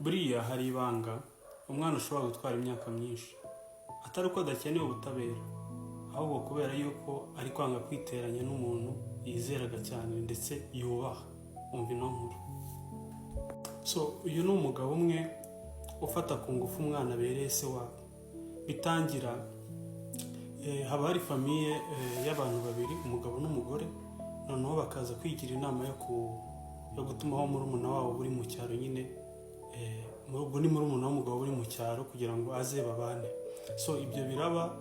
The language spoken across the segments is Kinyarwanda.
Buriya hari ibanga umwana ushobora gutwara imyaka myinshi, atari uko adakeneye ubutabera, ahubwo kubera yuko ari kwanga kwiteranya n'umuntu yizeraga cyane ndetse yubaha. Umva ino nkuru. So, uyu ni umugabo umwe ufata ku ngufu umwana abereye se wabo. Bitangira haba hari famille y'abantu babiri, umugabo n'umugore, noneho bakaza kwigira inama yo gutumaho murumuna wabo uri mu cyaro nyine, ubwo ni murumuna w'umugabo uri mu cyaro, kugira ngo aze babane. So ibyo biraba,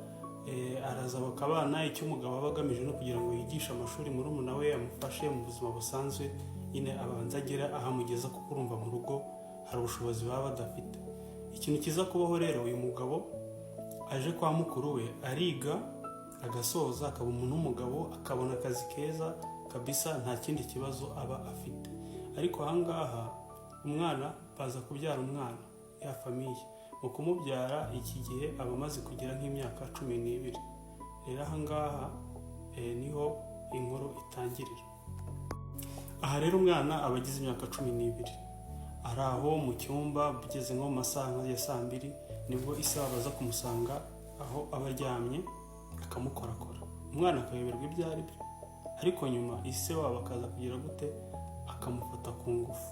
araza bakabana. Icyo umugabo aba agamije no kugira ngo yigishe amashuri murumuna we, amufashe mu buzima busanzwe nyine, abanza agera aho amugeza, kuko urumva mu rugo hari ubushobozi baba badafite. Ikintu kiza kubaho rero, uyu mugabo aje kwa mukuru we, ariga agasoza, akaba umuntu w'umugabo, akabona akazi keza kabisa, nta kindi kibazo aba afite. Ariko ahangaha umwana baza kubyara umwana, ya famille mu kumubyara iki gihe aba amaze kugira nk'imyaka 12. Rero ahangaha niho inkuru itangirira. Aha rero umwana aba agize imyaka 12, ari aho mu cyumba, bigeze nko mu masaha nka ya saa 2, nibwo ise wabo aza kumusanga aho aba aryamye, akamukorakora, umwana akayoberwa ibyo ari byo. Ariko nyuma ise wabo akaza kugira gute? Akamufata ku ngufu.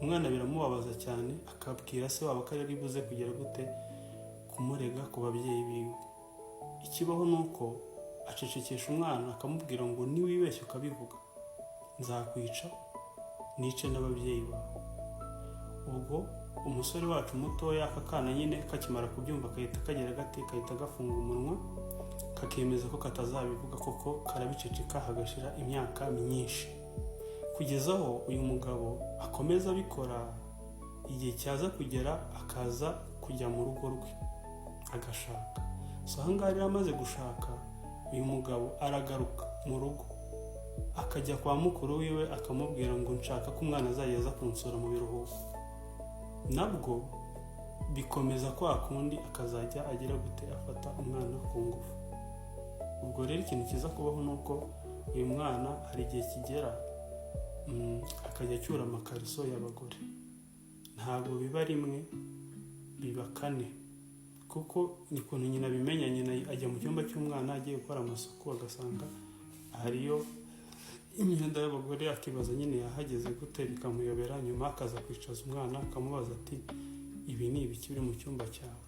Umwana biramubabaza cyane, akabwira se wabo ko ari buze kugira gute? Kumurega ku babyeyi biwe. Ikibaho ni uko acecekesha umwana, akamubwira ngo: "Niwibeshye ukabivuga, nzakwica nice n'ababyeyi bawe." Ubwo umusore wacu mutoya, aka kana nyine, kakimara kubyumva gahita kagera gate? Gahita gafunga umunwa, kakemeza ko katazabivuga koko, karabiceceka, hagashira imyaka myinshi, kugeza aho uyu mugabo akomeza abikora. Igihe cyaza kugera akaza kujya mu rugo rwe agashaka. So ahangaha rero amaze gushaka, uyu mugabo aragaruka mu rugo, akajya kwa mukuru wiwe, akamubwira ngo: "Nshaka ko umwana azajya aza kunsura mu biruhuko." Nabwo bikomeza kwa kundi, akazajya agira gute? Afata umwana ku ngufu. Ubwo rero ikintu kiza kubaho ni uko uyu mwana hari igihe kigera, akajya acyura amakariso y'abagore. Ntabwo biba rimwe, biba kane, kuko ni ukuntu nyina abimenya. Nyina ajya mu cyumba cy'umwana agiye gukora amasuku, agasanga hariyo imyenda y'abagore, akibaza nyine yahageze gute, bikamuyobera. Nyuma akaza kwicaza umwana, akamubaza ati: "Ibi ni ibiki biri mu cyumba cyawe?"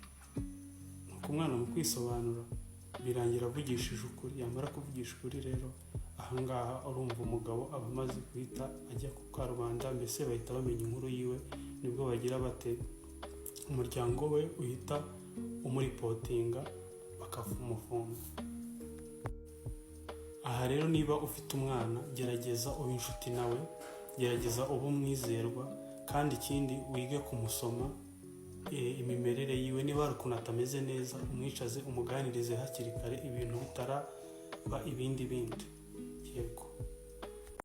Nuko umwana mu kwisobanura birangira avugishije ukuri. Yamara kuvugisha ukuri rero, ahangaha urumva umugabo aba amaze guhita ajya ku karubanda, mbese bahita bamenya inkuru yiwe. Nibwo bagira bate? Umuryango we uhita umuripotinga, bakamufunga. Aha rero niba ufite umwana, gerageza ube inshuti nawe, gerageza ube umwizerwa, kandi ikindi wige kumusoma imimerere yiwe. Niba hari ukuntu atameze neza, umwicaze umuganirize hakiri kare, ibintu bitaraba ibindi bindi. Yego.